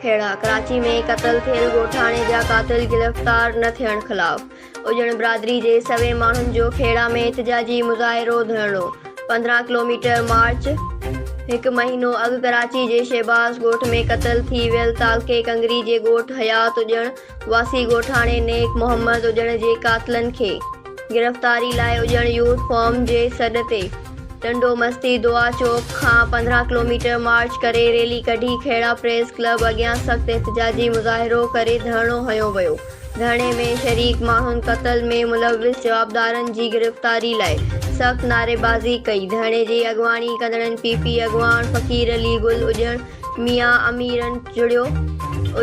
کهڙا، ڪراچي ۾ قتل ٿيل ڳوٺاڻي جا قاتل گرفتار نه ٿيڻ خلاف اڄڻ برادري جي سوين ماڻهن جو کهڙا ۾ احتجاجي مظاهرو ڌرڻو، 15 ڪلوميٽر مارچ، هڪ مهينو اڳ ڪراچي جي شهباز ڳوٺ ۾ قتل ٿي ويل تعلقي ڪنگري جي ڳوٺ حيات اڄڻ واسي ڳوٺاڻي نيڪ محمد اڄڻ جي قاتلن کي گرفتاري لاء اڄڻ يوٿ فورم جي سڏ تي ٽنڊو مستي دعا چوڪ کان 15 ڪلوميٽر مارچ ڪري ريلي ڪڍي کهڙا پريس ڪلب اڳيان سخت احتجاجي مظاهرو ڪري ڌرڻو هنيو ويو. ڌرڻي ۾ شريڪ ماڻهن قتل ۾ ملوث جوابدارن جي گرفتاري لاء سخت نعريبازي ڪئي. ڌرڻي جي اڳواڻي ڪندڙن پي پي اڳواڻ فقير علي گل اڄڻ، ميان اميرن جڙيو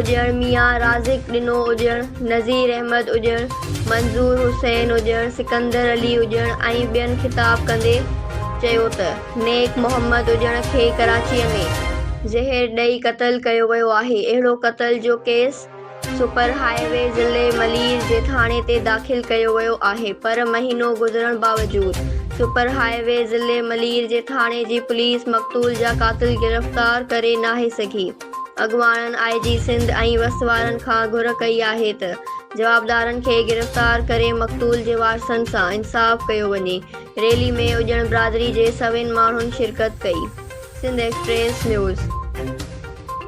اڄڻ، ميان رازق ڏنو اڄڻ، نذير احمد اڄڻ، منظور حسين اڄڻ، سڪندر علي اڄڻ ۽ ٻين خطاب ڪندي چيو ته نيڪ محمد اڄڻ کي ڪراچيء ۾ زهر ڏئي قتل ڪيو ويو آهي، اهڙو قتل جو ڪيس سپر هاء وي ضلعي ملير جي ٿاڻي تي داخل ڪيو ويو آهي پر مهينو گذرڻ باوجود سپر هاء وي ضلعي ملير جي ٿاڻي جي پوليس مقتول جا قاتل گرفتار ڪري ناهي سگهي. اڳواڻن آء جي سنڌ ۽ وس وارن کان گهر ڪئي آهي ته جوابدارن کي گرفتار ڪري مقتول جي وارثن سان انصاف ڪيو وڃي. ريلي ۾ اڄڻ برادري جي سوين ماڻهن شرڪت ڪئي. Sindh express news.